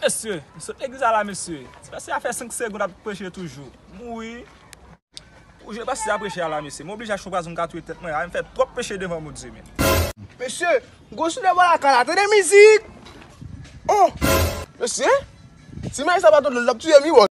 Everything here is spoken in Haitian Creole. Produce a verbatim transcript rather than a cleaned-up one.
Mesye, m sot legliz la la, mesye. Ti pastè a fè senk segonn ap preche toujou. Mouri. Ou je pastè a preche a la, mesye. M oblije achte yon pwazon m ka touye tèt mwen. A, m fè twòp peche devan Bondye, men. Mesye, m gwo sou de bò lakay la. Tande mizik! Oh! Mesye, ti mari sa pa tande l ap touye m, wi, bò.